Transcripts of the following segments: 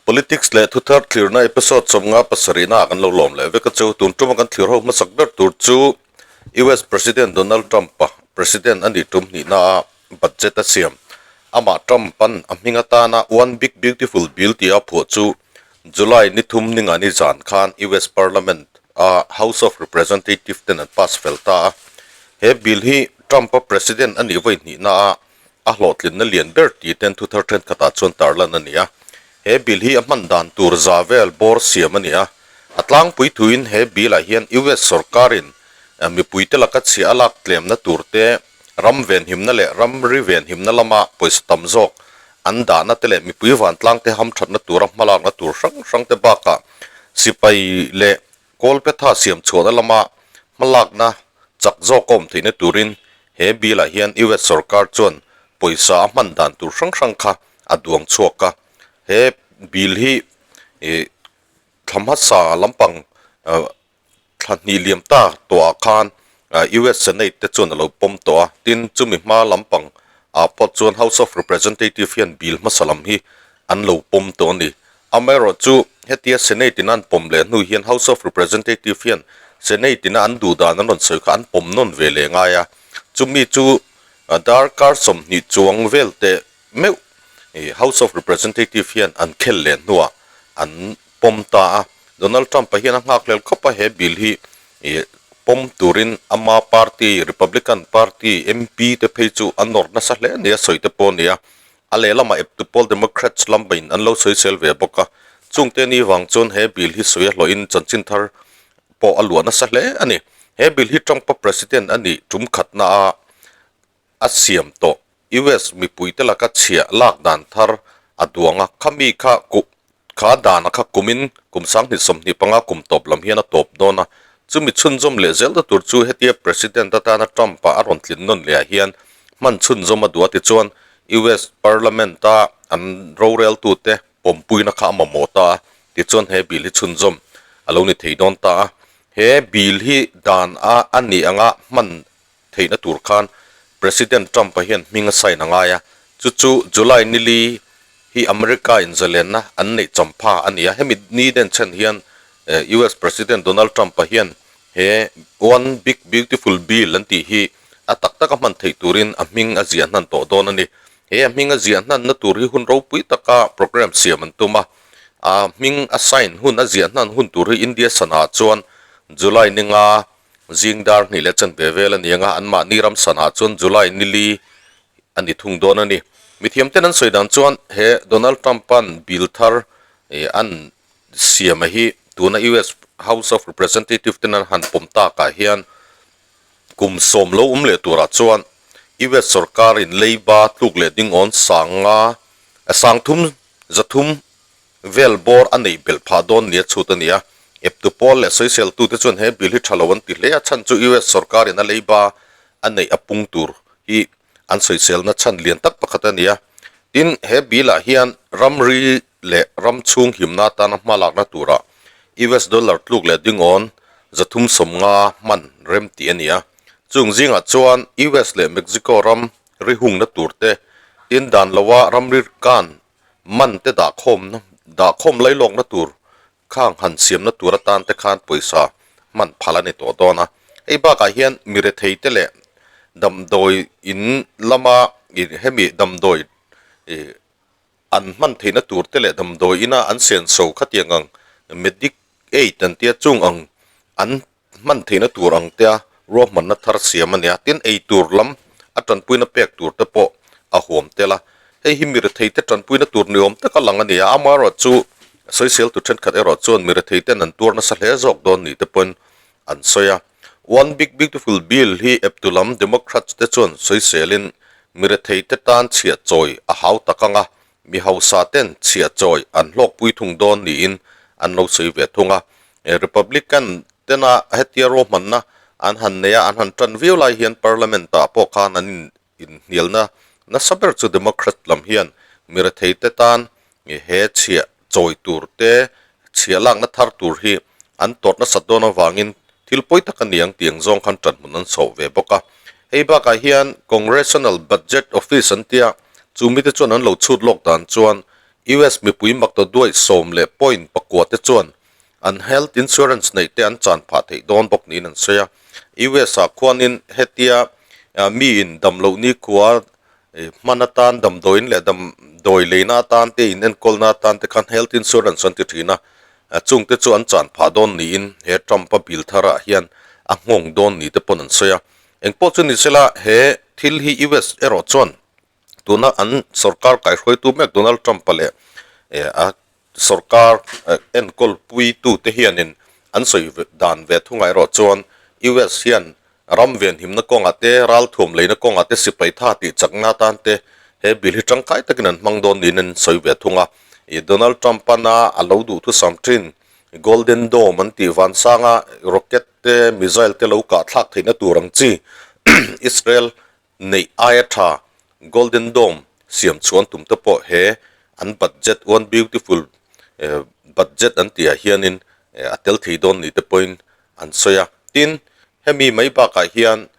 Politics leh thuthar thlirna episode 57 ah kan lo lawm leh vek a chu. Tun tuma kan thlir ho hmasak ber tur chu US President Donald Trump-a President a nih tum hnihna a budget a siam. Amah Trump-a'n a hming atana One Big Beautiful Bill tih a phuah chu July ni thum ningani zan khan US Parliament a House of Representative ten an pass fel ta a. He bill hi Trump-a President a nih vawi hnihna a a hlawhtlinna lian ber tih ten thuthar thenkhatah chuan tarlan a ni a. He bill hi a hman dan tur za vel bawr siam a ni a. A tlangpui thuin he bill ah hian US sorkarin mipuite laka chhia a lak tlemna tur te, ram venhimna leh ramri venhimna lama pawisa tam zawk an dahna te leh mipui vantlangte hamthatna tura hmalakna tur hrang hrang te bakah sipai leh Kawlpetha siam chhuahna lama hmalakna chak zawk a awm theihna turin he bill ah hian US sorkar chuan pawisa a hman dan tur hrang hrang kha a duang chhuak a. He bill hi ih thla hmasa lampang thla hnih liam ta tawhah khan US Senate te chuan a lo pawm tawh a, tin chumi hma lampang ah pawh chuan House of Representative hian bill hmasa lam hi an lo pawm tawh a ni. Amaherawhchu, hetia Senate in an pawm leh hnu hian House of Representative hian Senate ina an duh dan an rawn sawi kha an pawm nawn ve leh ngai a, chumi chu darkar 20 chuang vel teh meuh House of Representative hian an khel leh hnuah an pawm ta a. Donald Trump-a hian a nghakhlel khawp a, he bill hi pawm turin ama party, Republican Party MP te phei chu a nawr nasa hle nia sawi te pawh a ni a. A lehlamah eptu pawl Democrats lambain an lo sawisel ve bawk a, chungte ni vang chuan he bill hi sawi a hlawhin chanchin thar pawh a luah nasa hle a ni. He bill hi Trump-a president a nih tum khatna a a siam tawh. US mipuite laka chhiah lak dan thar a duang a, khami kha kha dana kha kumin kum 2025 kum tawp lam hian a tawp dawn a, chumi chhunzawm leh zel ta tur chu hetia President atana Trump-a a rawn tlin nawn leh ah hian hman chhunzawm a duh a tichuan US Parliament a an roreltute pawmpuina kha a mamawh ta a, tichuan he bill hi chhunzawm a lo ni thei dawn ta a, he bill hi dan a a nih anga hman theihna tur khan President Trump-a hian hming a sign a ngai a, chu chu July nili hi America in zalenna an neih champha a ni a, hemi ni den chhen hian US President Donald Trump-a hian he One Big Beautiful Bill an tih hi a tak taka hman theih turin a hming a ziah hnan tawh dawn a ni. He a hming a ziah hnanna tur hi hun ropui taka program siam an tum a, a hming a sign hun a ziah hnan hun tur hi India sana chuan July ni nga Zing dar hnih leh chanve vel a ni ang a, anmahni ram sanah chuan July ni li a ni thung dawn a ni. Mithiamten an sawi dan chuan he Donald Trump-a'n bill thar an siam a hi tuna US House of Representative ten an han pawm takah hian kum 10 lo awm leh turah chuan US sorkarin leiba tluk leh dingawn sang nga sang thum 300 vel bawr a neih belh phah dawn nia chhut a ni a. Eptu pawl leh sawiseltute chuan he bill hi tha lo an ti hle a, chhan chu US sorkarin a leiba a neih a pung tur hi an sawiselna chhan lian tak pakhat a ni a. Tin, he bill ah hian ramri leh ram chhung himna atana hmalakna turah US dollar tluk leh dingawn 350 hman rem tih a ni a. Chung zingah chuan US leh Mexico ram ri hungna tur te, tin dan loa ramri kan man te dahkhawmna dahkhawm lailawkna tur khang han siamna tur atan te khan pawisa hman phal a ni tawh dawn a. Hei bakah hian mi rethei te leh damdawi in lama ih hemi damdawi ih an hman theihna tur te leh damdawi ina an senso khatiang ang medic aid an tia chung ang an hman theihna tur ang tea ruahmanna thar siam a ni a, tin ei tur lam a tanpuina pek tur te pawh a huam tel a, hei hi mi rethei te tanpuina tur ni awm taka lang a ni a, amaherawh chu sawisel tu thenkhat erawh chuan mi rethei ten an tuar nasa hle zawk dawn ni te pawhin an sawi a. One Big Beautiful Bill hi eptu lam Democrats te chuan sawiselin mi rethei te tan chhiah chawi a hau tak ang a, mi hausa ten chhiah chawi an hlawkpui thung dawn niin an lo sawi ve thung a. Republican tena hetia ruahmanna an han nei a, an han tan viau lai hian Parliament ah pawh khan an inhnialna nasa ber chu Democrat lam hian mi rethei te tan he chhiah chawi tur te, chhiah lakna thar tur hi an tawrh nasat dawn avangin thil pawi tak a ni ang tih ang zawng khan tanhmun an chhoh ve bawk a. Hei bakah hian Congressional Budget Office an tia, chu mite chuan an lo chhut lawk dan chuan US mipui maktaduaih sawm leh point pakua te chuan an health insurance neih te an chan phah theih dawn bawk niin an sawi a. US ah khuanin hetia miin damloh nikhua hman atan damdawiin leh damdawi leina atan te in enkawlna atan te khan health insurance an ti thin a, chungte chu an chan phah dawn niin he Trump-a bill tharah hian a nghawng dawn ni te pawn an sawi a. Engpawh chu ni sela he thil hi US erawh chuan tuna an sorkar kaihruaitu mek Donald Trump-a leh a Sorkar enkawl puitute hianin an sawi dan ve thungah erawh chuan US hian ram venhimna kawngah te, ralthuam leina kawngah te, sipai tha tih chakna atan te he bill hi tangkai takin an hmang dawn niin an sawi ve thung a. Donald Trump-ana a lo duh thusam thin Golden Dome an tih vansanga rocket te, missile te lo kah thlak theihna tur ang chi Israel neih aia tha Golden Dome siam chhuan tum te pawh he an budget one beautiful budget an tih ah hianin a tel thei dawn ni te pawhin an sawi a. Tin, hemi mai bakah hian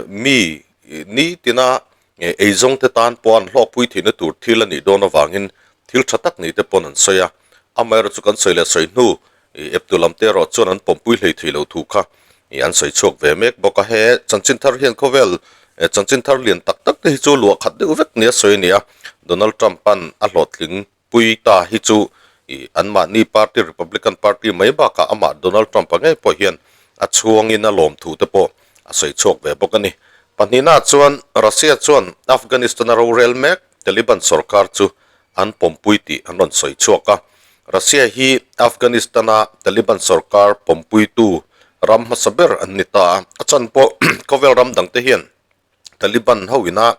mi nitina eizawng te tan pawh an hlawkpui theihna tur thil a nih dawn avangin thil tha tak ni te pawn an sawi a. Amaherawhchu kan sawi leh sawi hnu Eptu lam te erawh chuan an pawmpui hlei thei lo thu kha an sawi chhuak ve mek bawk a. He chanchin thar hian khawvel chanchin thar lian tak tak te hi chu luah khat deuh vek nia sawi a ni a. Donald Trump-a'n a hlawhtling pui ta hi chu anmahni party Republican party mai bakah amah Donald Trump-a ngei pawh hian a chhuangin a lawm thu te pawh a sawi chhuak ve bawk a ni. Pahnihnaah chuan Russia chuan Afghanistan-a rorel mek Taliban sorkar chu an pawmpui tih an rawn sawi chhuak a. Russia hi Afghanistan-a Taliban sorkar pawmpuitu ram hmasa ber an ni ta a, a chan pawh khawvel ram dangte hian Taliban ho ina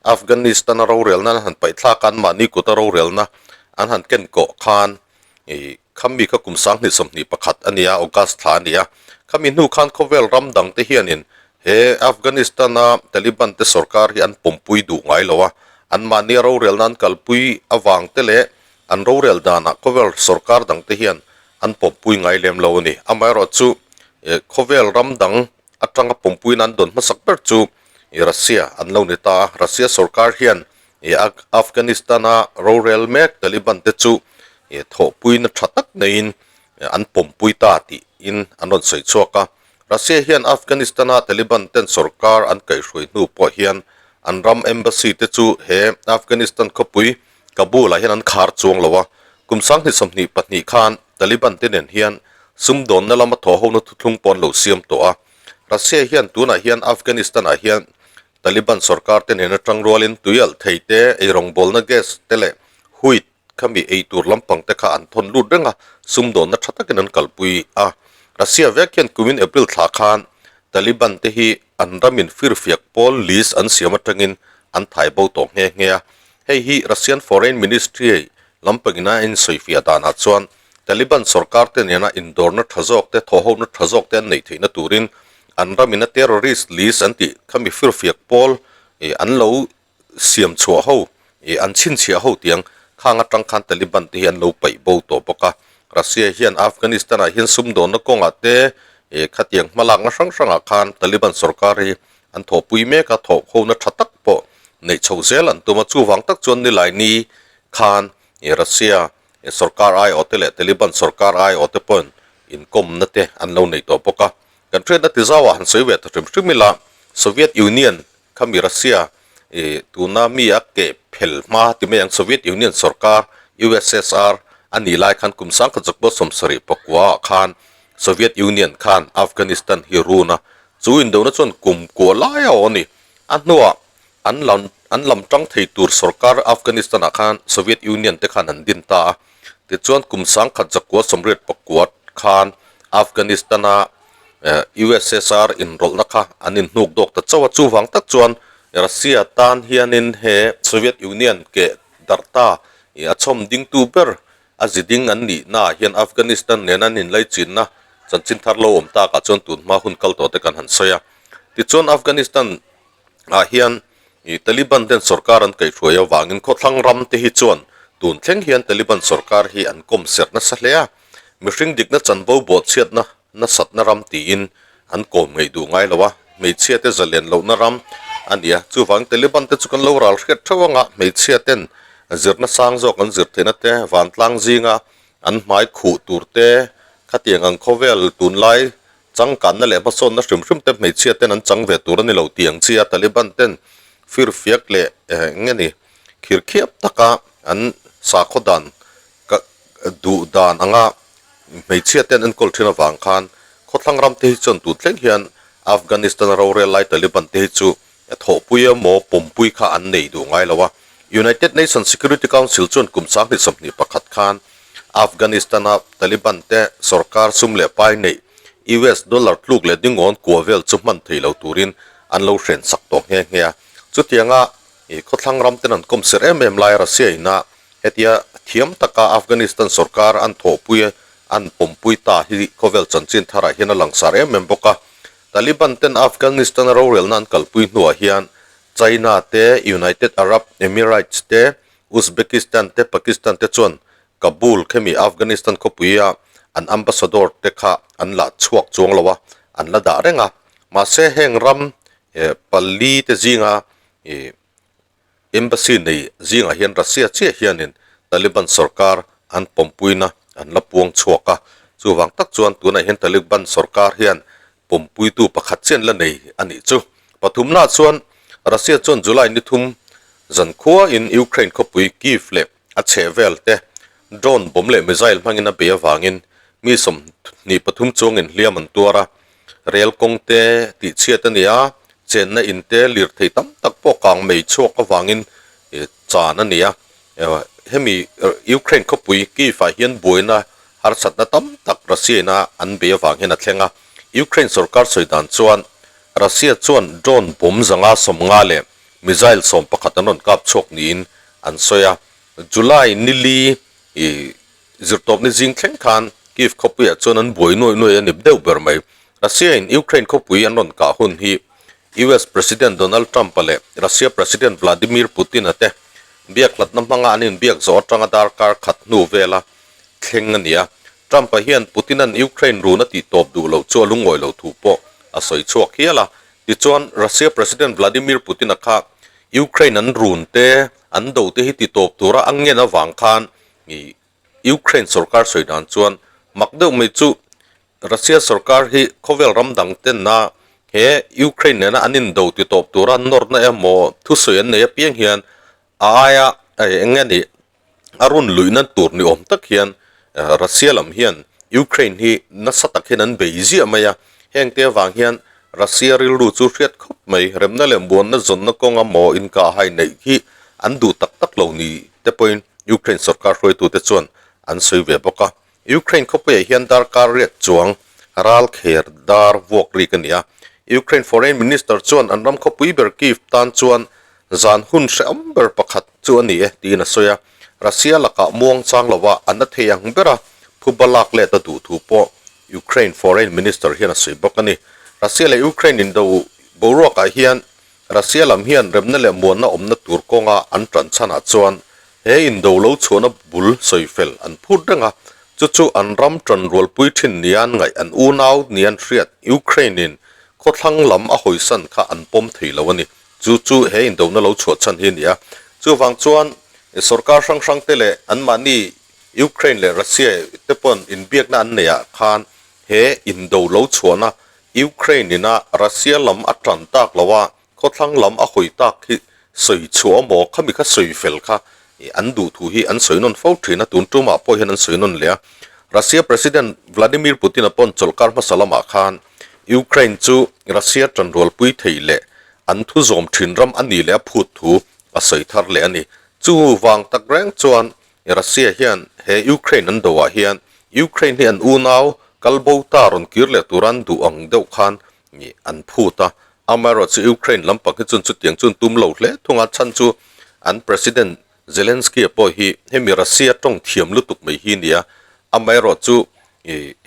Afghanistan-a rorelna an han paihthlak a, anmahni kuta rorelna an han ken kawh khan ih khami kha kum 2021 a ni a, August thla a ni a. Khami hnu khan khawvel ram dangte hianin He Afghanistan-a Taliban te sorkar hi an pawmpui duh ngai lo a, anmahnia rorelna an kalpui avang te leh an rorel danah khawvel sorkar dang te hian an pawmpui ngai lem lo a ni. Amaherawhchu khawvel ram dang atanga pawmpuina an dawn hmasak ber chu Russia an lo ni ta a, Russia sorkar hian Afghanistan-a rorel mek Taliban te chu thawhpuina tha tak neiin an pawmpui ta tiin an rawn sawi chhuak a. Russia hian Afghanistan-a Taliban ten sorkar an kaihhruai hnu pawh hian an ram embassy te chu he Afghanistan khawpui Kabul-ah hian an khar chuang lo a. Kum 2022 khan Taliban te nen hian sumdawnna lama thawhhona thuthlung pawh an lo siam tawh a. Russia hian tunah hian Afghanistan-ah hian Taliban sorkar te nena tangrualin tuialh thei te, eirawngbawlna gas te leh wheat Khami ei tur lampang te kha an thawn lut reng a, sumdawnna tha takin an kalpui a. Russia vek hian kumin April thla khan Taliban te hi an ramin firfiak pawl list an siam atangin an thai bo tawh nghe nghe a. Hei hi Russian Foreign Ministry lampangin a insawifiah danah chuan Taliban sorkar te nena indawrna tha zawk te, thawhhona tha zawk te an neih theihna turin an ramina terrorist list an tih khami firfiak pawl an lo siam chhuah ho ih an chhinchhiah ho tiang khang atang khan Taliban te hi an lo paih bo tawh bawk a. Russia hian Afghanistan ah hian sumdawnna kawngah te ih khatiang hmalakna hrang hrangah khan Taliban sorkar hi an thawhpui mek a, thawh hona tha tak pawh neih chho zel an tum a. Chuvang tak chuan Nilaini khan ih Russia sorkar aiawh te leh Taliban sorkar aiawh te pawhin inkawmna te an lo nei tawh bawk a. Kan hriatna ti zauah han sawi ve ta hrim hrim ila Soviet Union Khami Russia ih tuna mi a keh phel hma ti mai ang Soviet Union sorkar, USSR, a nih lai khan kum sangkhat zakpawh sawmsarih pakua ah khan Soviet Union khan Afghanistan hi run a, chu indona chuan kum kua lai a aw a ni. A hnuah an lam an lam tang thei tur sorkar Afghanistan ah khan Soviet Union te khan an din ta a, tichuan kum sangkhat zakua sawmriat pakua khan Afghanistan a USSR inrawlhna kha an inhnuk dawk ta chauh a, chuvang tak chuan Russia tan hianin he Soviet Union keh darh ta a chhawm dingtu ber a zi ding an nihnaah hian Afghanistan nena an inlaichinna chanchin thar lo awm takah chuan tun hma hun kal tawh te kan han sawi a. Tichuan Afghanistan ah hian Taliban ten sorkar an kaihhruai avangin khawthlang ram te hi chuan tun thleng hian Taliban sorkar hi an kawm serh nasa hle a, mihring dikna chanvo bawhchhiatna nasatna ram tiin an kawm ngeih duh ngai lo a, hmeichhia te zalen lohna ram a ni a, chuvang Taliban te chu kan lo ral hriat theuh anga hmeichhia ten Zirna sang zawk an zir theihna te, vantlang zinga an hmai khuh tur te, khatiang ang khawvel tunlai changkanna leh hmasawnna hrim hrim te hmeichhia ten an chang ve tur a ni lo tih ang chi a, Taliban ten firfiak leh eng nge ni khirkhiap taka an sakhaw dan ka duh dan anga hmeichhia ten enkawl thin avang khan khawthlang ram te hi chuan tun thleng hian Afghanistan a rorel lai Taliban te hi chu thawhpui emaw pawmpui kha an nei duh ngai lo a. United Nations Security Council chuan kum 2021 khan Afghanistan-a Taliban te sorkar sum leh pai neih US dollar tluk leh dingawn kua vel chu hman thei lo turin an lo hren sak tawh nghe nghe a. Chutianga khawthlang ram ten an kawm serh em em lai Russia ina hetia thiam taka Afghanistan sorkar an thawhpui an pawmpui ta hi khawvel chanchin tharah hian a langsar em em bawk a. Taliban ten Afghanistan-a rorelna an kalpui hnuah hian China te, United Arab Emirates te, Uzbekistan te, Pakistan te chuan Kabul khemi Afghanistan khawpuia an ambassador te kha an la chhuak chuang lo a, an la dah reng a. Mahse heng ram pali te zinga Embassy nei zingah hian Russia chiah hianin Taliban sorkar an pawmpuina an la puang chhuak a, chuvang tak chuan tunah hian Taliban sorkar hian pawmpuitu pakhat chian la nei a nih chu. Pathumnaah chuan Russia chuan July ni thum zankhuain Ukraine khawpui Kyiv leh a chhehvel te drone bomb leh missile hmangin a bei avangin mi 23 chuangin hliam an tuar a, Rel kawng te tih chhiat a ni a, chenna in te lirthei tam tak pawh kang mei chhuak avangin chan a ni a. Hemi Ukraine khawpui Kyiv ah hian buaina harsatna tam tak Russia ina an bei avang hian a thleng a. Ukraine sorkar sawi dan chuan Russia chuan drone bomb zanga 50 leh missile 11 an rawn kap chhuak niin an sawi a. July nili Zirtawpni zing thleng khan Kyiv khawpuiah chuan an buai nuai nuai a ni deuh ber mai. Russia-in Ukraine khawpui an rawn kah hun hi US President Donald Trump-a leh Russia President Vladimir Putin-a te biak hlatna hmanga an inbiak zawh atanga darkar khat hnu vela thleng a ni a. Trump-a hian Putin-a'n Ukraine run a tih tawp duh loh chu a lungawi lo thu pawh a sawi chhuak hial a. Tichuan, Russia President Vladimir Putin-a kha Ukraine an run te, an do te hi ti tawp tura a ngen avang khan I Ukraine sorkar sawi dan chuan mak deuh mai chu Russia sorkar hi khawvel ram dang tenna he Ukraine nena an indo ti tawp tura nawrna emaw thusawi an nei apiang hian a aia eng nge ni a run luihna tur ni awm tak hian Russia lam hian Ukraine hi nasa tak hian an bei ziah mai a, heng te avang hian Russia rilru chu hriat khawp mai, remna leh muanna zawnna kawnga maw inkahhai neih hi an duh tak tak lo ni te pawhin Ukraine sorkar hruaitute chuan an sawi ve bawk a. Ukraine khawpuiah hian darkar riat chuang ral kher dar vuak rik a ni a. Ukraine Foreign Minister chuan an ram khawpui ber Kyiv tan chuan zan hun hrehawm ber pakhat chu a ni e tiin a sawi a. Russia lakah muang chang lova an la thei ang bera phuba lak let a duh thu pawh Ukraine Foreign Minister hian a sawi bawk a ni. Russia leh Ukraine indo boruakah hian Russia lam hian remna leh muanna awmna tur kawnga an tan chhanah chuan he indo lo chhuahna bul sawi fel an phut reng a, chu chu an ram tanrualpui thin nia an ngaih an unau nia an hriat Ukraine-in khawthlang lam a hawisan kha an pawm thei lo a ni. Chu chu he indona lo chhuah chhan hi a ni a. Chuvang chuan sorkar hrang hrang te leh anmahni Ukraine leh Russia te pawn inbiakna an neih ah khan he indo lo chhuahna Ukraine ina Russia lam a tan tak lo a, khawthlang lam a hawi tak hi sawi chhuah maw khami kha sawi fel kha an duh thu hi an sawi nawn fo thin a, tun tumah pawh hian an sawi nawn leh a. Russia President Vladimir Putin-a pawn chawlhkar hmasa lamah khan Ukraine chu Russia tanrualpui thei leh an thu zawm thin ram a nih leh a phut thu a sawi thar leh a ni. Chuvang tak reng chuan Russia hian he Ukraine an doah hian Ukraine hi an unau kal bo ta rawn kir leh tur an duh ang deuh khan an phut a. Amaherawhchu Ukraine lampang hi chuan chutiang chu an tum lo hle thung a, chhan chu an President Zelensky-a pawh hi hemi Russia tawng thiam lutuk mai hi nia. Amaherawhchu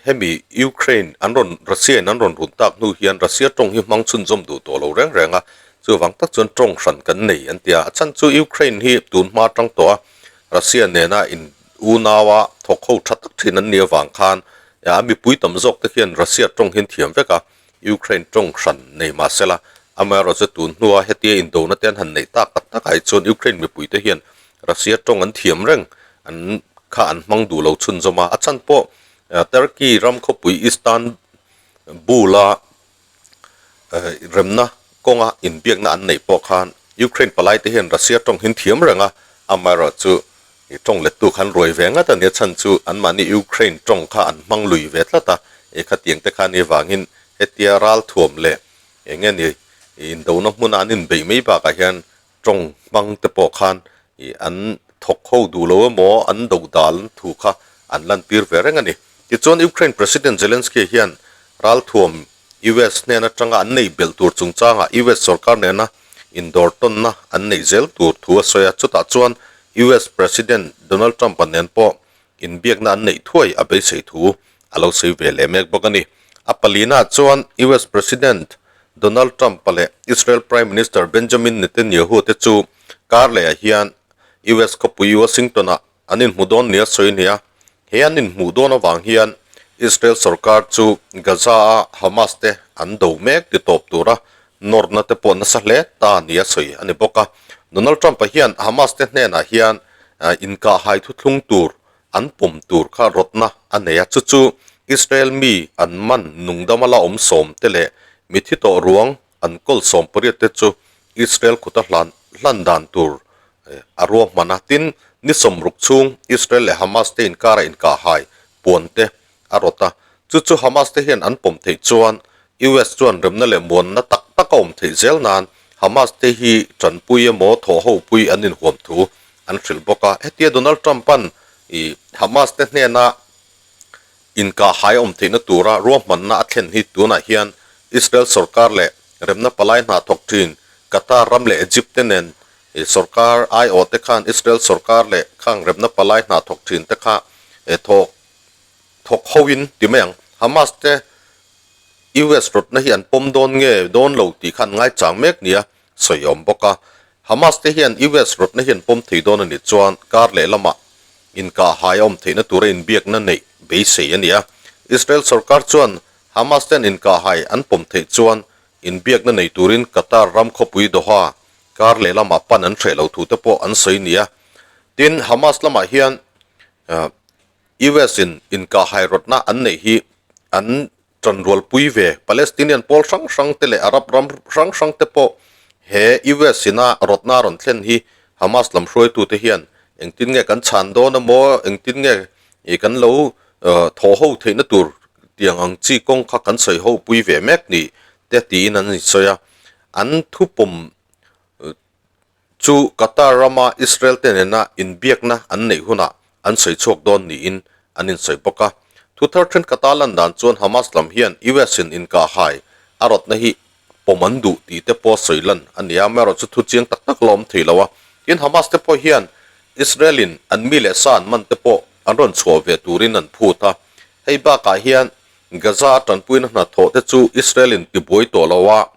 hemi Ukraine an rawn Russia in an rawn run tak hnu hian Russia tawng hi hmang chhunzawm duh tawh lo reng reng a, chuvang tak chuan tawng hran kan nei an ti a. A chhan chu Ukraine hi tun hma atang tawh a Russia nena in unaua thawk ho tha tak thin an nih avang khan a mipui tam zawk te hian Russia tawng hi an thiam vek a, Ukraine tawng hran nei mah sela. Amaherawhchu tun hnua hetia indona te an han neih tak tak takah hi chuan Ukraine mipui te hian Russia tawng an thiam reng an kha an hmang duh lo chhunzawm a, a chhan pawh Turkey ram khawpui Istanbul-a remna kawnga inbiakna an neih pawh khan Ukraine palai te hian Russia tawng hi an thiam reng a, amaherawhchu I tawng lettu khan ruai ve ngat a nia chhan chu anmahni Ukraine tawng kha an hmang lui ve tlat a, e khatiang te kha ni vangin hetia ralthuam leh eng nge ni indona hmuna an inbeih mai bakah hian tawng hmang te pawh khan i an thawk ho duh lo emaw an do dal thu kha an lantir ve reng a ni. Tichuan Ukraine President Zelensky hian ralthuam US hnen atanga an nei belh tur chungchangah US sorkar nena indawr tawnna an neih zel tur thu a sawi a, chutah chuan US President Donald Trump-a nen pawh inbiakna an neih thuai a beisei thu a lo sawi ve leh mek bawk a ni. A palinaah chuan US President Donald Trump-a leh Israel Prime Minister Benjamin Netanyahu te chu kar lehah hian US khawpui Washington-ah An inhmuh dawn nia sawi nia, he an inhmuh dawn avang hian Israel sorkar chu Gaza-a Hamas te an do mek ti tawp tura nawrna te pawh nasa hle ta nia sawi a ni bawk a. Donald Trump-a hian Hamas te hnenah hian inkahhai thuthlung tur an pawm tur kha rawtna a nei a, chu chu Israel mi an man nungdama la awm sawm te leh mithi tawh ruang An kawl 18 te chu Israel khuta hlan hlan dan tur a ruahman a, tin, ni 60 chhung Israel leh Hamas te inkara inkahhai puan te a rawt a. Chu chu Hamas te hian an pawm theih chuan US chuan remna leh muanna tak tak a awm theih zel nan Hamas te hi tanpui emaw thawhhopui an inhuam thu an hrilh bawk a. Hetia Donald Trump-a'n Hamas te hnena Inkahhai awm theihna tura ruahmanna a thlen hi tunah hian Israel sorkar leh remna palai hna thawk thin Qatar ram leh Egypt te nen sorkar aiawh te khan Israel sorkar leh khang remna palai hna thawk thin te kha thawk thawk hoin ti mai ang. Hamas te US rawtna hi an pawm dawn nge dawn lo tih kha an ngaichang mek nia sawi a awm bawk a. Hamas te hian US rawtna hi an pawm thei dawn a nih chuan kar lehlamah inkahhai a awm theihna tura inbiakna neih beisei a ni a. Israel sorkar chuan Hamas ten inkahhai an pawm theih chuan inbiakna nei turin Qatar ram khawpui Doha kar lehlamah pan an hreh lo thu te pawh an sawi nia. Tin, Hamas lamah hian US in inkahhai rawtna an neih hi an Tanrualpui ve Palestinian pawl hrang hrang te leh Arab ram hrang hrang te pawh he US ina rawtna a rawn thlen hi Hamas lam hruaitute hian engtin nge kan chhan dawn emaw engtin nge kan lo thaw ho theihna tur tiang ang chi kawng kha kan sawi ho pui ve mek ni te tiin an insawi a. An thupawm Chu Qatar rama Israel te nena inbiakna an neih hunah an sawi chhuak dawn niin an insawi bawk a. Thu thar thenkhat a lan dan chuan Hamas lam hian US in inkahhai a rawtna hi pawm an duh tih te pawh sawi lan a ni a, amaherawh chu thu chiang tak tak la awm thei lo a. Tin, Hamas te pawh hian Israel in an mi leh sa an man te pawh an rawn chhuah ve turin an phut a. Hei bakah hian Gaza a tanpuina hnathawh te chu Israel in tibuai tawh lo a,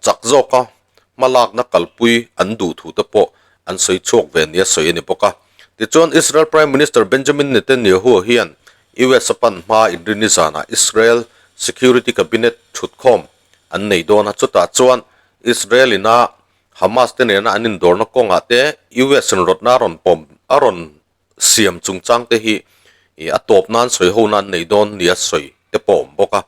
chak zawk a. hmalakna kalpui an duh thu te pawh an sawi chhuak ve nia sawi a ni bawk a. Tichuan, Israel Prime Minister Benjamin Netanyahu hian US a pan hma inrinni zanah Israel Security Cabinet thutkhawm an nei dawn a, chutah chuan Israel ina Hamas te nena an indawrna kawngah te US in rawtna a rawn pawm a rawn siam chungchang te hi a tawp nan sawi ho nan nei dawn nia sawi te pawh awm bawk a.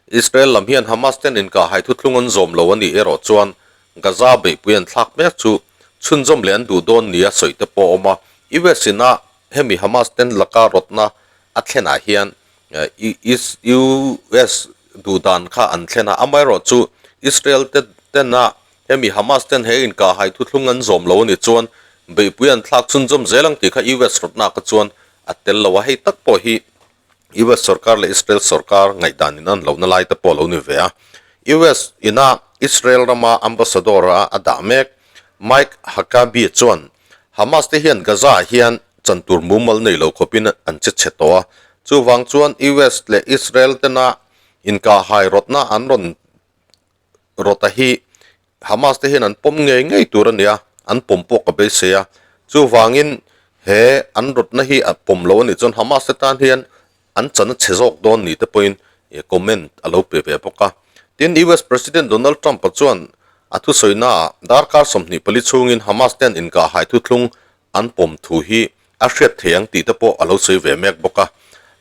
Israel lam hian Hamas ten inkahhai thuthlung an zawm lo a nih erawh chuan Gaza beihpui an thlak mek chu chhunzawm leh an duh dawn nia sawi te pawh awm a. US ina hemi Hamas ten laka rawtna a thlenah hian US duhdan kha an thlen a, amaherawh chu Israel te tena hemi Hamas ten he inkahhai thuthlung an zawm lo a nih chuan beihpui an thlak chhunzawm zel ang tih kha US rawtna kha chuan a tel lo a, hei tak pawh hi US sorkar leh Israel sorkar ngaihdan in an lohna lai te pawh a lo ni ve a. US ina Israel rama ambassador a a dah mek Mike Huckabee chuan Hamas te hian Gaza ah hian chan tur mumal nei lo khawpin an che chhe tawh a, chuvang chuan US leh Israel tena inkahhai rawtna an rawn rawta hi Hamas te hian an pawm ngei ngei tur a ni a, an pawm pawh ka beisei a, chuvangin he an rawtna hi a pawm lo a nih chuan Hamas te tan hian an chan a chhe zawk dawn ni te pawhin comment a lo pe ve bawk a. Tin, US President Donald Trump-a chuan a thusawinaah darkar 24 chhungin Hamas ten inkahhai thuthlung an pawm thu hi a hriat thei ang tih te pawh a lo sawi ve mek bawk a.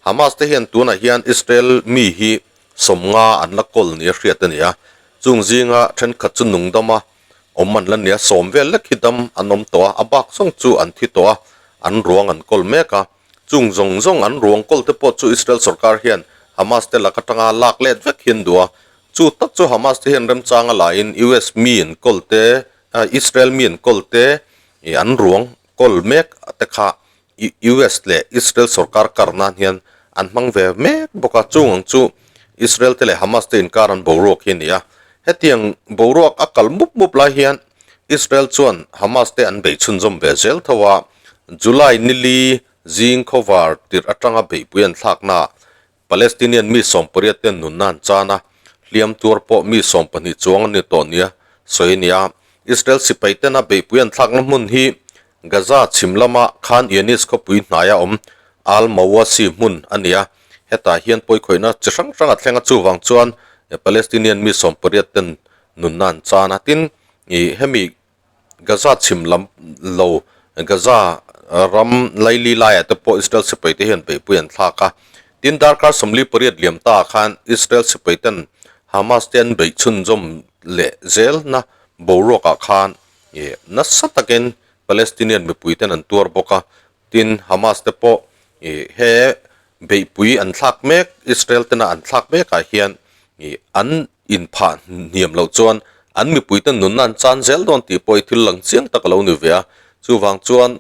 Hamas te hian tunah hian Israel mi hi 50 an la kawl nia hriat a ni a, chung zinga thenkhat chu nung dama awm an la nia, 10 vel lek hi dam an awm tawh a, a bak zawng chu an thi tawh a, an ruang an kawl mek a. Chung zawng zawng an ruang kawl te pawh chu Israel sorkar hian Hamas te lak atanga lak let vek hian duh a, chu tak chu Hamas te hian remchanga lahin US mi an kawl te, Israel mi an kawl te, an ruang kawl mek te kha US leh Israel sorkar kar nan hian an hmang ve mek bawk a, chung ang chu Israel te leh Hamas te inkar an boruak hi a ni a. Hetiang boruak a kal mup mup lai hian Israel chuan Hamas te an bei chhunzawm ve zel tho a, July nili zing khawvar tirh atanga beihpui an thlaknaah Palestinian mi 80 ten nunna an chan a, hliam tuar pawh mi 12 chuang an ni tawh nia sawi a ni a. Israel sipai tena beihpui an thlakna hmun hi Gaza chhim lama Khan Younis khawpui hnaia awm Al Mawasi hmun a ni a, hetah hian pawikhawihna chi hrang hrang a thleng a, chuvang chuan Palestinian mi 80 ten nunna an chan a. Tin, hemi Gaza chhim lam lo Gaza ram laili laiah te pawh Israel sipai te hian beihpui an thlak a. Tin, darkar 48 liam ta ah khan Israel sipai ten Hamas te an beih chhunzawm leh zelna boruak ah khan nasa takin Palestinian mipui ten an tuar bawk a. Tin, Hamas te pawh he beihpui an thlak mek, Israel tena an thlak mekah hian an inphah hniam loh chuan an mipuite nunna an chan zel dawn tih pawh hi thil lang chiang tak a lo ni ve a. Chuvang chuan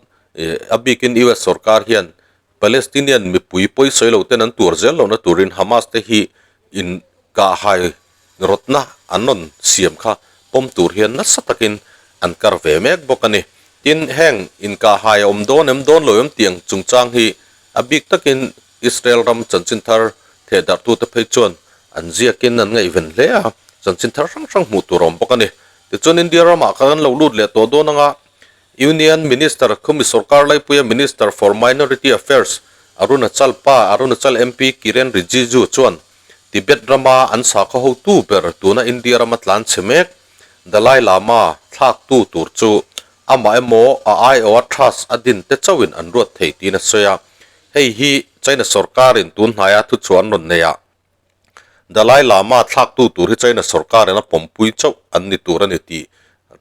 a bikin US sorkar hian Palestinian mipui pawisawi lo ten an tuar zel lohna turin Hamas te hi inkahhai rawtna an rawn siam kha pawm tur hian nasa takin an kar ve mek bawk a ni. Tin, heng inkahhai a awm dawn em dawn lo em tih ang chungchang hi a bik takin Israel ram chanchin thar thehdarhtute phei chuan an ziakin an ngaihven hle a, chanchin thar hrang hrang hmuh tur a awm bawk a ni. Tichuan India ramah khan an lo lut leh tawh dawn anga Union Minister khumi sorkar laipuia Minister for Minority Affairs Arunachal pa Arunachal MP Kiren Rijiju chuan Tibet rama an sakhaw hotu ber tuna India rama tlan chhe mek Dalai Lama thlaktu tur chu amah emaw a aiawha trust a din te chauhin an ruat thei tiin a sawi a. Hei hi China sorkarin tun hnaia thuchhuah an rawn nei a, Dalai Lama thlaktu tur hi China sorkarin a pawmpui chauh an ni tur a ni tih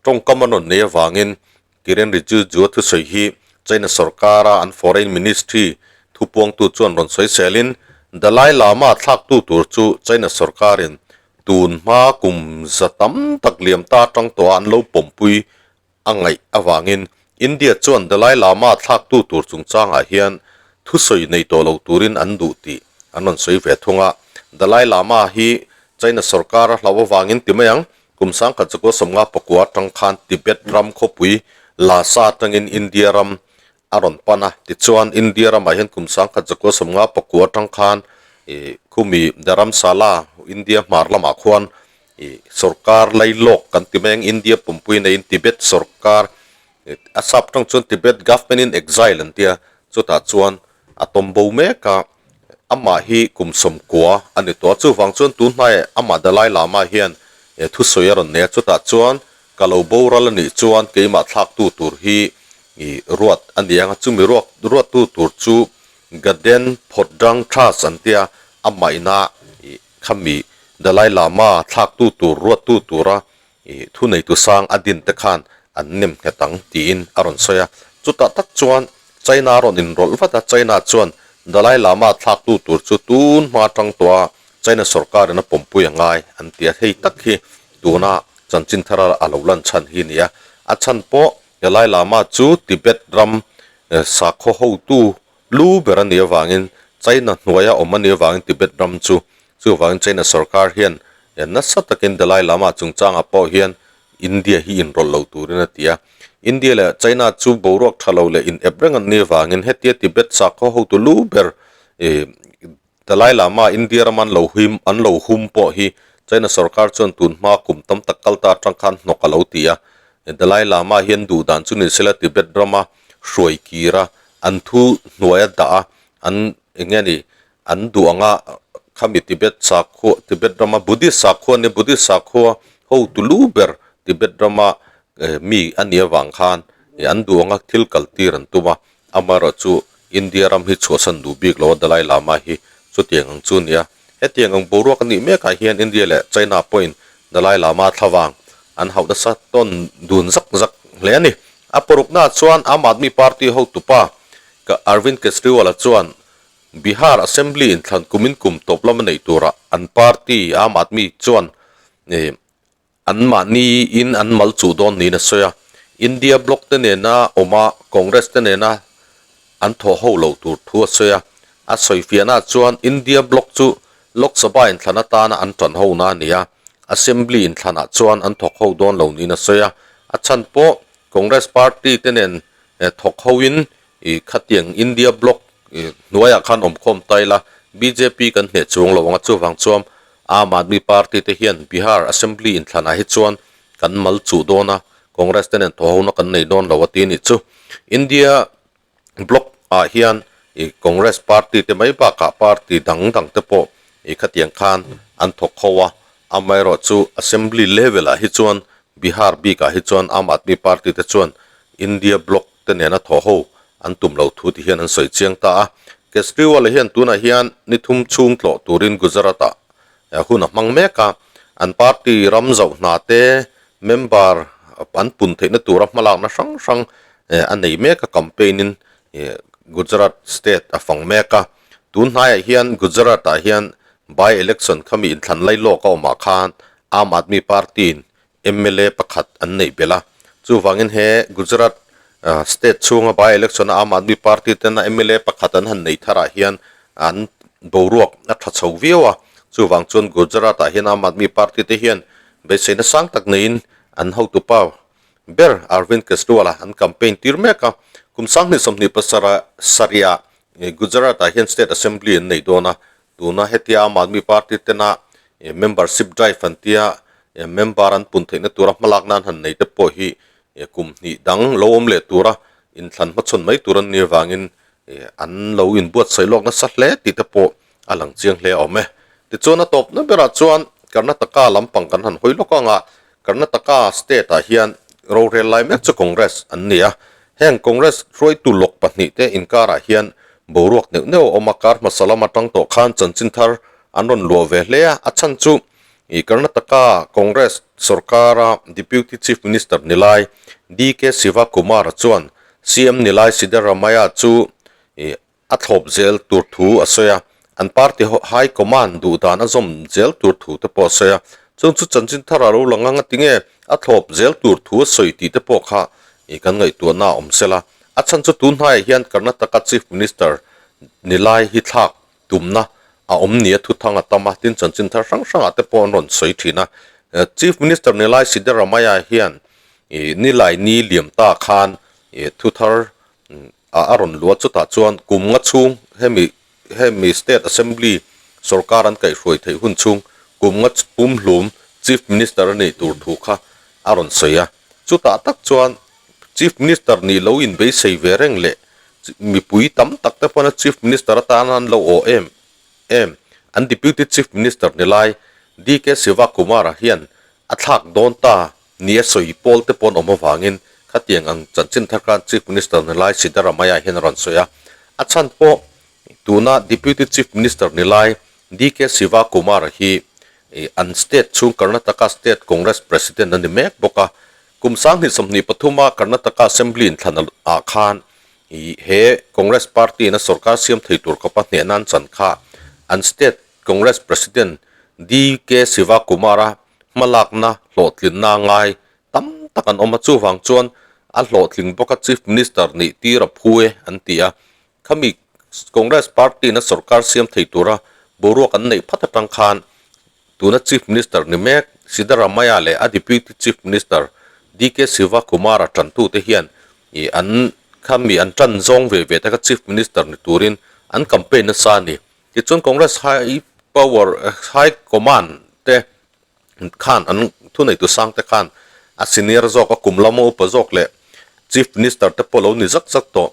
tawngkam an rawn nei avangin Kiren Rijiju-a thusawi hi China sorkara an Foreign Ministry thupuangtu chuan rawn sawi selin Dalai Lama thlaktu tur chu China sorkarin tun hma kum za tam tak liam ta atang tawha an lo pawmpui a ngaih avangin India chuan Dalai Lama thlaktu tur chungchangah hian thusawi nei tawh lo turin an duh tih an rawn sawi ve thung a. Dalai Lama hi China sorkar a hlauh avangin ti mai ang, kum 1959 atang khan Tibet ram khawpui Lhasa atangin India ram a rawn pan a. Tichuan India ramah hian kum 1959 atang khan khumi Dharamsala, India hmar lamah khuan Ih sorkar lailawk kan ti mai ang India pumpui neiin Tibet sorkar a sap tang chuan Tibet government in exile an tia chutah chuan a tawm bo mek a amah hi kum 90 a ni tawh a chuvang chuan tun hnaiah amah Dalai Lama hian thusawi a rawn nei a chutah chuan ka lo boral a nih chuan keimah thlaktu tur hi ih ruat a ni ang a chumi ruak ruattu tur chu Gaden Phodrang Trust an tia amah ina ih Khami Dalai Lama thlaktu tur ruattu tura ih thuneitu sang a din te khan an nem nghet ang tiin a rawn sawi a. Chutah tak chuan China rawn inrawlh vat a, China chuan Dalai Lama thlaktu tur chu tun hma atang tawh a China sorkarin a pawmpui a ngai an ti a, hei tak hi tuna chanchin thar a lo lan chhan hi a ni a. A chhan pawh Dalai Lama chu Tibet ram sakhaw hotu Lu ber a nih avangin China hnuaia awm a nih avangin Tibet ram chu chuvangin China sorkar hian nasa takin Dalai Lama chungchangah pawh hian India hi inrawlh lo turin a ti a. India leh China chu boruak tha lo leh inep reng an nih avangin hetia Tibet sakhaw hotu lu ber Dalai Lama India ram an lo him an lo hum pawh hi China sorkar chuan tun hma kum tam tak kal ta atang khan hnawk a lo ti a. Dalai Lama hian duh dan chu ni sela Tibet rama hruai kir a, an thu hnuai a dah a, an eng nge ni an duh anga khami Tibet sakhua Tibet rama Buddhist sakhua nia Buddhist sakhua hotu lu ber Tibet rama mi a nih avang khan. Ih an duh anga thil kal tir an tum a, amaherawhchu India ram hi chhuahsan duh bik lo a Dalai Lama hi chutiang ang chu a ni a. Hetiang ang boruak a nih mekah hian India leh China pawhin Dalai Lama thlavang an hauh nasa tawn dun zak zak hle a ni. A paruknaah chuan Aam Aadmi Party hotupa Arvind Kejriwal-a chuan Bihar Assembly inthlan kumin kum tawp lama neih turah an party Aam Aadmi chuan Anmahni in an mal chuh dawn niin a sawi a, India bloc te nena awm a Congress te nena an thawh ho loh tur thu a sawi a. A sawi fiahnaah chuan India bloc chu Lok Sabha inthlan atana an tan ho na a ni a, Assembly inthlanah chuan an thawk ho dawn lo niin a sawi a. A chhan pawh Congress party te nen thawk ho in khatiang India bloc hnuaiah khan awmkhawm ta ila bjp kan hneh chuang lo ang a, chuvang chuan Aam Aadmi Party te hian Bihar Assembly inthlanah hi chuan kan mal chuh dawn a, Congress te nen thawhhona kan nei dawn lo a ti a nih chu. India bloc ah hian i Congress party te mai bakah party dang dang te pawh i khatiang khan an thawk ho a, amaherawhchu Assembly level ah hi chuan Bihar bikah hi chuan Aam Aadmi Party te chuan India bloc te nena thawh ho an tum lo thu ti hian an sawi chiang ta a. Kejriwal hian tunah hian ni thum chhung tlawh turin Gujarat-ah hun a hmang mek a, an party ram zauh hna te member an pun theihna tura hmalakna hrang hrang a nei mek a, campaign-in Gujarat state a fang mek a. Tun hnaiah hian Gujarat-ah hian by-election khami inthlan lailawk a awmah khan Aam Aadmi Party-in mla pakhat an neih belh a, chuvangin he Gujarat state chhunga by election a Aam Aadmi Party tena mla pakhat an han nei tharah hian an boruak a tha chho viau a, chuvang chuan Gujarat ah hian Aam Aadmi Party te hian beiseina sang tak neiin an hotupa ber Arvind Kejriwal a an campaign tir mek a, kum 2027 sarih ah Gujarat ah hian state assembly an nei dawn a, Tuna hetia Aam Aadmi Party tena membership drive an tia member an pun theihna tura hmalak nan han nei te pawh hi kum hnih dang lo awm leh tura inthlan hmachhawn mai tur an nih avangin an lo inbuatsaih lawk nasa hle tih te pawh a lang chiang hle a awm e. Tichuan a tawpna berah chuan Karnataka lampang kan han hawi lawk ang a, Karnataka state ah hian rorel lai mek chu Congress an ni a, heng Congress hruaitu lawk pahnihte inkarah hian boruak neuh neuh a awm a, kar hmasa lam atang tawh khan chanchin thar an rawn luah ve hle a, a chhan chu ih Karnataka Congress sorkara Deputy Chief Minister nilai DK Shivakumar chuan CM nilai Siddaramaiah chu ih A thlawp zel tur thu a sawi a, an party high command duh dan a zawm zel tur thu te pawh a sawi a, chung chu chanchin thar a lo lang anga tinge a thlawp zel tur thu a sawi tih te pawh kha ih kan ngaihtuahna a awm sela. A chhan chu tun hnaiah hian Karnataka Chief Minister ni lai hi thlak tumna a awm nia thuthang a tam a, tin chanchin thar hrang hrangah te pawh an rawn sawi thin a. Chief Minister ni lai Siddaramaiah hian ih nilai ni liam ta khan ih thuthar a rawn luah chutah chuan kum nga chhung hemi hemi state assembly sorkar an kaihhruai theih hun chhung kum nga pumhlum chief minister a nih tur thu kha a rawn sawi a chutah tak chuan chief minister nih lo inbeisei ve reng leh mipui tam tak te pawn a chief minister atan an lo awh em em an deputy chief minister ni lai DK Sivakumar-a hian a thlak dawn ta Ni a sawi pawl te pawn awm avangin khatiang ang chanchin thar khan Chief Minister ni lai Siddaramaiah hian a rawn sawi a. A chhan pawh tuna Deputy Chief Minister ni lai DK Sivakumar hi an state chhung Karnataka State Congress President a ni mek bawk a. Kum 2023 a Karnataka Assembly inthlan ah khan he Congress party in a sorkar siam thei tur khawpa hnehna an chan kha an state Congress President DK Sivakumar-a hmalakna hlawhtlinna ngai tam tak an awm a, chuvang chuan a hlawhtling bawk a Chief Minister nih tir a phu e an ti a, khami Congress party in a sorkar siam thei tura boruak an neih phat atang khan tuna Chief Minister ni mek Siddaramaiah leh a Deputy Chief Minister DK Shivakumar-a tantute hian ih an khami an tan zawng ve ve te kha Chief Minister ni turin an campaign nasa a ni. Tichuan Congress High Power High Command te khan an thuneitu sang te khan a senior zawk a kum lama upa zawk leh Chief Minister te pawh lo ni zak zak tawh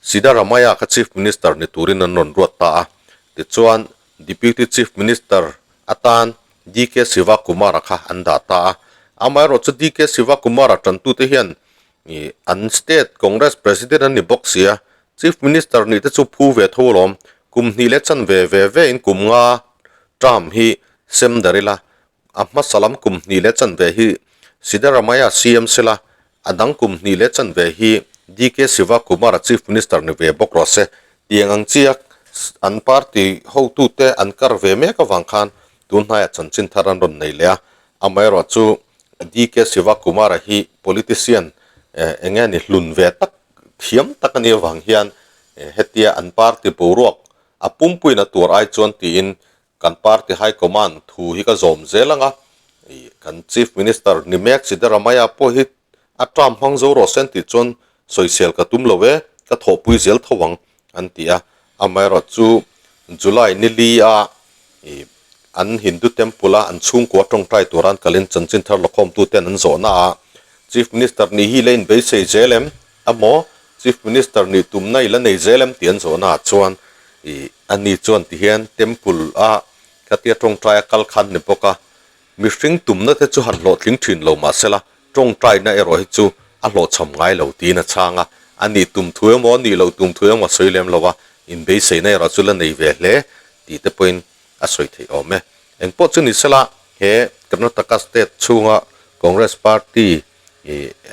Siddaramaiah kha Chief Minister ni turin an rawn ruat ta a. Tichuan Deputy Chief Minister atan DK Sivakumara kha an dah ta a. Amaherawhchu DK Sivakumara tantute hian. Ih an state Congress president an ni bawk sia, Chief Minister nih te chu phu ve tho alawm. Kum hnih leh chan ve ve ve in kum nga term hi sem dar ila, a hmasa lam kum hnih leh chan ve hi Siddaramaiah CM sela, a dang kum hnih leh chan ve hi DK Shivakumar-a Chief Minister ni ve bawk rawh se. Tiang ang chiak an party hotute an kar ve mek avang khan tun hnaiah chanchin thar an rawn nei leh a, Amaherawhchu DK Shivakumar-a hi politician eng nge ni hlun ve tak thiam tak a nih avang hian hetia an party boruak a pumpuiin a tuar ai chuan tiin kan party high command thu hi ka zawm zel ang a, kan chief minister ni mek Siddaramaiah pawh hi a term hmang zo rawh se an tih chuan sawisel ka tum lo e, ka thawhpui zel tho ang an ti a. Amaherawhchu July ni li a an Hindu temple a an chhungkua tawngtai tura an kalin chanchin thar lakhawmtu ten an zawhna a, Chief Minister nih hi la inbeisei zel em? Amaw Chief Minister nih tumna i la nei zel em? tih an zawhna ah chuan ani chuan tihian temple a khatia tawngtai a kal khan ni bawk a, Mihring tumna te chu han hlawhtling thin lo mah sela, tawngtaina erawh hi chu a hlawhchham ngai lo tiin a chhang a. A nih tum thu emaw, a nih loh tum thu emaw a sawi lem lo a, inbeiseina erawh chu la nei ve hle tih te pawhin a sawi theih awm e. Engpawh chu ni sela, he Karnataka state chhunga Congress party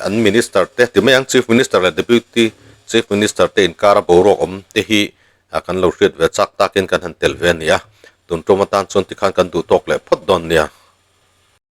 an minister te, ti mai ang Chief Minister leh Deputy Chief Minister te inkara boruak awm te hi a kan lo hriat ve chak takin kan han tel ve a ni a, tun tum atan chuan tikhan kan duh tawk leh phawt dawn nia.